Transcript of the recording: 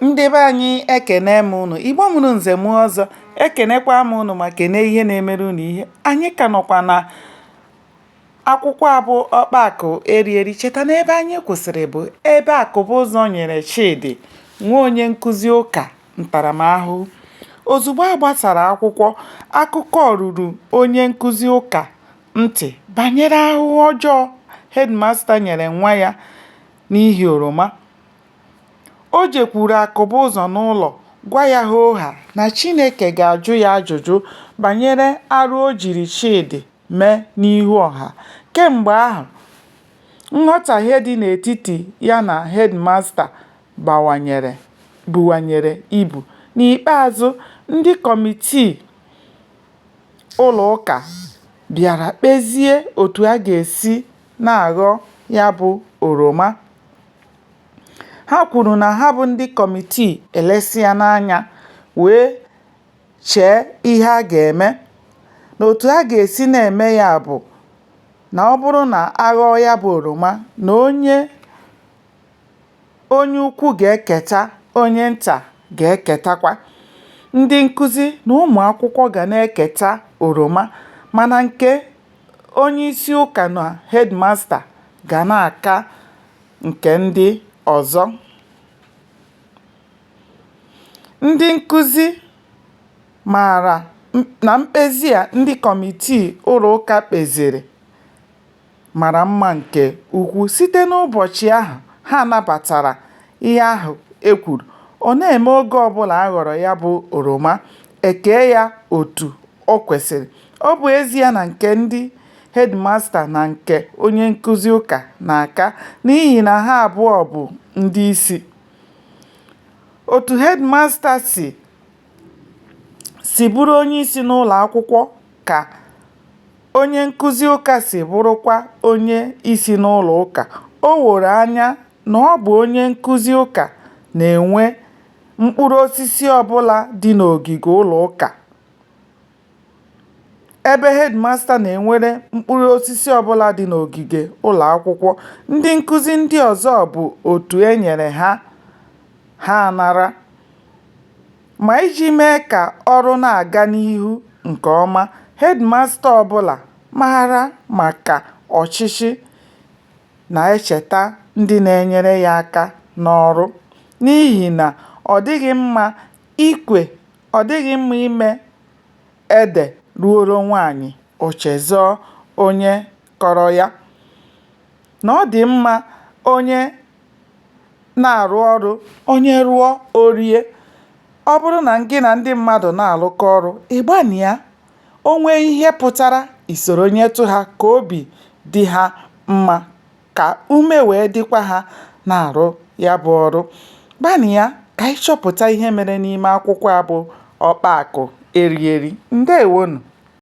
Ndị be anyị, ekene m unu. Igbo mụrụ nze mụọ ọzọ, ekenekwa m unu ma kene ihe na-emere unu ihe. Anyị ka nọkwa na akwụkwọ a bụ Ọkpa Akụ Eri Eri. Cheta na ebe anyị kwụsịrị bụ ebe Akụbụzọ nyere Chidi, nwa onye nkụzi ụka, ntaramahụhụ. Ozugbo a gbasara akwụkwọ, akụkọ ruru onye nkụzi ụka ntị banyere ahụhụ ọjọọ hedịmasta nyere nwa ya n'ihi oroma. O jekwuuru Akụbụzọ n'ụlọ gwa ya hoohaa na Chineke ga-ajụ ya ajụjụ banyere arụ o jiri Chidi mee n'ihu ọha. Kemgbe ahụ, nghọtahie dị n'etiti ya na hedịmasta buwanyere ibu. N'ikpeazụ, ndị kọmitii ụlọụka bịara kpezie otu a ga-esi na-aghọ ya bụ oroma. Ha kwuru na ha bụ ndị kọmitii elesiana anya wee chee ihe a ga-eme, na otu a ga-esi na-eme ya bụ na ọ bụrụ na a ghọọ ya bụ oroma, na onye ukwu ga-eketa, onye nta ga-eketakwa. Ndị nkụzi na ụmụakwụkwọ ga na-eketa oroma mana nke onyeisi ụka na hedịmasta ga na-aka nke ndị ọzọ. Ndị nkụzi maara na mkpezi a ndị kọmitii ụlọụka kpeziri mara mma nke ukwuu. Site n'ụbọchị ahụ ha nabatara ihe ahụ e kwuru, ọ na-eme oge ọbụla a ghọrọ ya bụ oroma, e kee ya otu o kwesịrị. Ọ bụ ezie na nke ndị hedịmasta na nke onye nkụzi ụka na-aka n'ihi na ha abụọ bụ ndị isi. Otu hedịmasta si bụrụ onyeisi n'ụlọakwụkwọ ka onye nkụzi ụka si bụrụkwa onye isi n'ụlọụka. O woro anya na ọ bụ onye nkụzi ụka na-enwe mkpụrụ osisi ọbụla dị n'ogige ụlọụka, ebe hedịmasta na-ewere mkpụrụ osisi ọbụla dị n'ogige ụlọakwụkwọ. Ndị nkụzi ndị ọzọ bụ otu e nyere ha, ha anara. Ma iji mee ka ọrụ na-aga n'ihu nke ọma, hedịmasta ọbụla maara maka ọchịchị na-echeta ndị na-enyere ya aka n'ọrụ n'ihi na ọ dịghị mma ime ede ruoro nwaanyị o chezọọ onye kọrọ ya, na ọ dị mma onye na-arụ ọrụ, onye rụọ o rie. Ọ bụrụ na gị na ndị mmadụ na-arụkọ ọrụ, ị gbanịa o nwee ihe pụtara i soro nyetụ ha ka obi dị ha mma ka ume wee dịkwa ha na-arụ ya bụ ọrụ. Gbanịa ka anyị chọpụta ihe mere n'ime akwụkwọ a bụ Ọkpa Akụ Eri Eri. Ndeewonụ!